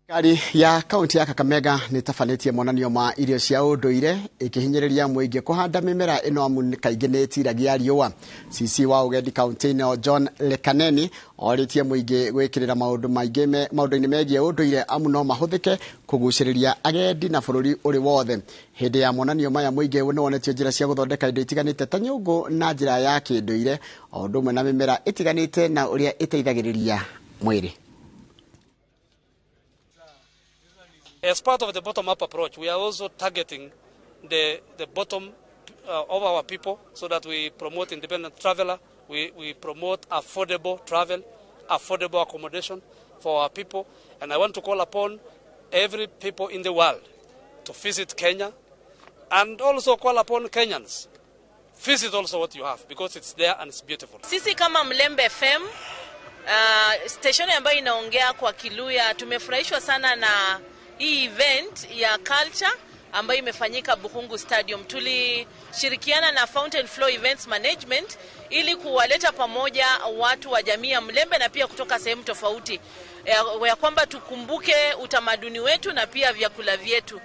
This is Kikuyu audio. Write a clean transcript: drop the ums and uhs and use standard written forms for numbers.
Thirikari ya kaunti ya Kakamega nĩ ĩtabanĩtie monanio ma irio cia ũndũire ĩkĩhinyĩrĩria mũingĩ kũhanda mĩmera ĩno amu kaingĩ nĩ ĩtiragia riũa. CC wa ũgendi kaunti-inĩ John Lekaneni orĩtie mũingĩ gwĩkĩrĩra maũndũ maingĩ maũndũ-inĩ megiĩ ũndũire amu no mahũthĩke kũgucĩrĩria agendi na bũrũri ũrĩ wothe. Hĩndĩ ya monanio maya mũingĩ nĩ wonetio njĩra cia gũthondeka indo itiganĩte ta nyũngũ na njĩra ya kĩndũire o ũndũ ũmwe na mĩmera ĩtiganĩte na ũrĩa ĩteithagĩrĩria mwĩrĩ. As part of the bottom-up approach, we are also targeting the bottom of our people so that we promote independent traveler, we promote affordable travel, affordable accommodation for our people. And I want to call upon every people in the world to visit Kenya and also call upon Kenyans. Visit also what you have because it's there and it's beautiful. Sisi kama Mlembe FM, station ambayo inaongea kwa Kiluya, tumefurahishwa sana na hii event ya culture ambayo imefanyika Bukhungu Stadium. Tulishirikiana na Fountain Flow Events Management ili kuwaleta pamoja watu wa jamii ya Mlembe na pia kutoka sehemu tofauti, ya kwamba tukumbuke utamaduni wetu na pia vyakula vyetu.